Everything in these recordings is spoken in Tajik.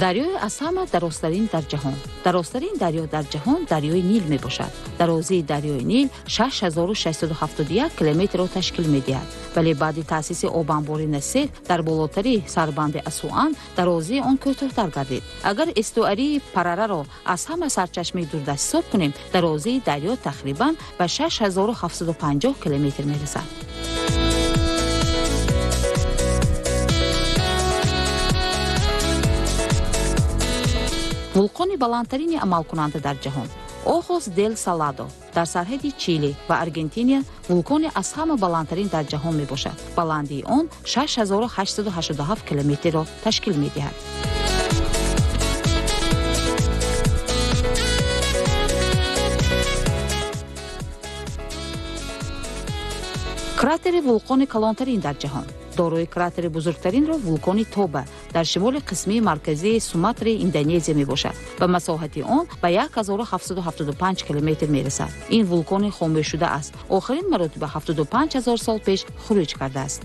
Дарёи аз ҳама дарозтарин дар ҷаҳон. Дарозтарин дарё дар ҷаҳон дарёи Нил мебошад. Дарозии дарёи Нил 6671 километрро ташкил медиҳад. Вале баъди таъсиси обанбори Насер дар болотари сарбанди Асуан дарозии он кӯтоҳтар гардид. Агар эстуарии Парараро аз ҳама сарчашмаи дурдаст ҳисоб кунем, дарозии дарё тақрибан ба 6750 километр мерасад. Вулқони баландтарини амалкунанда дар ҷаҳон Охос дел Саладо дар сарҳади Чили ва Аргентиния вулқони аз ҳама баландтарин дар ҷаҳон мебошад. Баландии он 6887 километрро ташкил медиҳад. Кратери вулқони калонтарин дар ҷаҳон. Дорои кратери бузургтаринро вулқони Тоба дар шимоли қисмии марказии Суматри Индонезия мебошад ва масоҳати он ба 1775 километр мерасад. Ин вулқони хомӯшшуда аст. Охирин маротиба 75 000 сол пеш хуруҷ кардааст.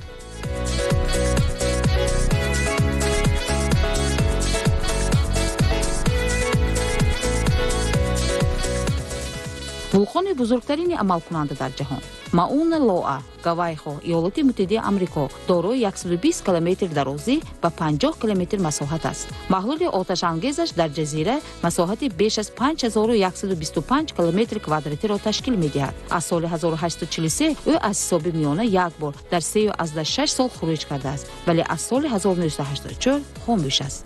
Вулқони бузургтарини амалкунанда дар ҷаҳон Мауна Лоа, Гавайхо, Иёлоти Муттаҳидаи Амрико дорои 120 километр дарозӣ ва 50 километр масоҳат аст. Маҳлули оташангезаш дар ҷазира масоҳати беш аз 5125 километр квадратиро ташкил медиҳад. Аз соли 1843 ӯ аз ҳисоби миёна як бор дар 3,6 сол хуруҷ кардааст, вале аз соли 1984 хомӯш аст.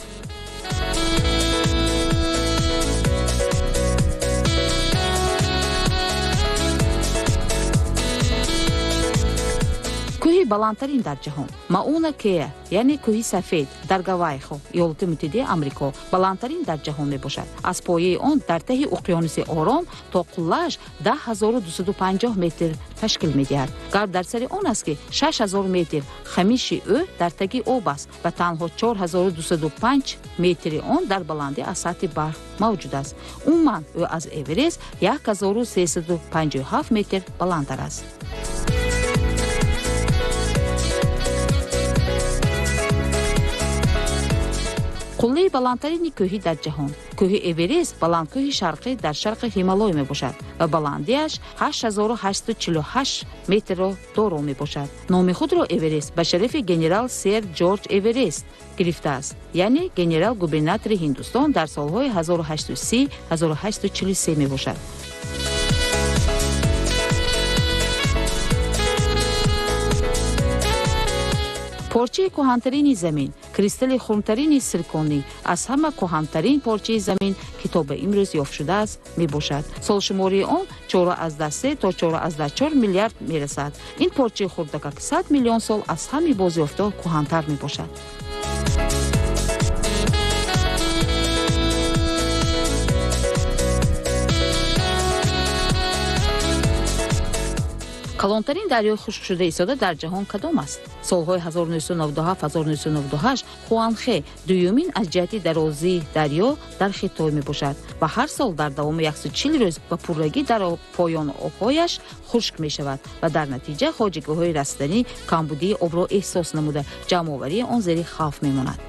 Кӯҳи баландтарин дар ҷаҳон Мауна Кеа, яъне кӯҳи сафед дар Гавайхо, Иёлоти Муттаҳидаи Амрико баландтарин дар ҷаҳон мебошад. Аз пояи он дар таҳи уқёнуси Ором то қуллааш 10250 метр ташкил медиҳад. Гап дар сари он аст, ки 6000 метр хамиши ӯ дар таги об аст ва танҳо 4205 метри он дар баландӣ аз сатҳи баҳр мавҷуд аст. Умуман ӯ аз Эверест 1357 метр баландтар аст. Қуллаи баландтарини кӯҳӣ дар ҷаҳон. Кӯҳи Эверест баландкӯҳи шарқӣ дар шарқи Ҳималой мебошад ва баландиаш 8848 метрро доро мебошад. Номи худро Эверест ба шарафи генерал сер Ҷорҷ Эверест гирифтааст, яъне генерал-губернатори Ҳиндустон дар солҳои 1830-1843 мебошад. Порчаи кӯҳантарини замин, кристалли хурдтарини сирконӣ аз ҳама кӯҳантарин порчаи замин, ки то ба имрӯз ёфт шудааст, мебошад. Солшумории он 4,3 то 4,4 миллиард мерасад. Ин порчаи хурдакак 100 миллион сол аз ҳами бозёфтҳо кӯҳантар мебошад. Калонтарин дарёи хушкшуда истода дар ҷаҳон кадом аст? Солҳои 1997-1998 Хуанхе дуюмин аз ҷиҳати дарозии дарё дар Хитой мебошад ва ҳар сол дар давоми 140 рӯз ба пуррагӣ дар поён обҳояш хушк мешавад ва дар натиҷа хоҷагиҳои растанӣ камбудии обро эҳсос намуда, ҷамъоварии он зери хавф мемонад.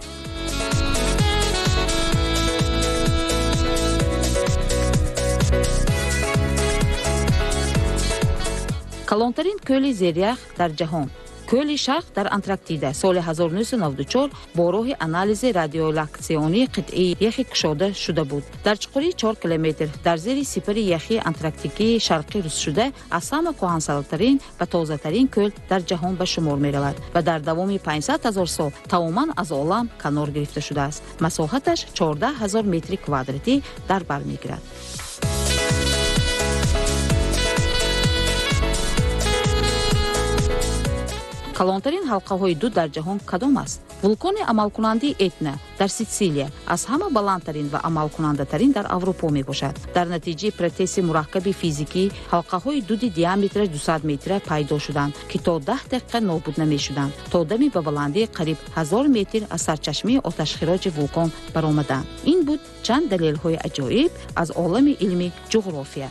Калонтарин кӯли зерях дар ҷаҳон. Кӯли Шарқ дар Антарктида соли 1994 бо роҳи анализи радиолаксионии қитъаи яхи кушода шуда буд. Дар чуқурии 4 километр дар зери сипари яхии антарктикии шарқӣ рустшуда аз ҳама кӯҳансалтарин ва тозатарин кӯл дар ҷаҳон ба шумор меравад ва дар давоми 500 ҳазор сол тамоман аз олам канор гирифта шудааст. Масоҳаташ 14 ҳазор метри квадратӣ дар бар мегирад. Калонтарин ҳалқаҳои дуд дар ҷаҳон кадом аст? Вулқони амалкунандаи Этна дар Ситсилия аз ҳама баландтарин ва амалкунандатарин дар Аврупо мебошад. Дар натиҷаи протсесси мураккаби физикӣ ҳалқаҳои дуди диаметраш 200 метра пайдо шуданд, ки то 10 дақиқа нобуд намешуданд. То дами ба баландии қариб 1000 метр аз сарчашмаи оташхироҷи вулқон баромаданд. Ин буд чанд далелҳои аҷоиб аз олами илми ҷуғрофия.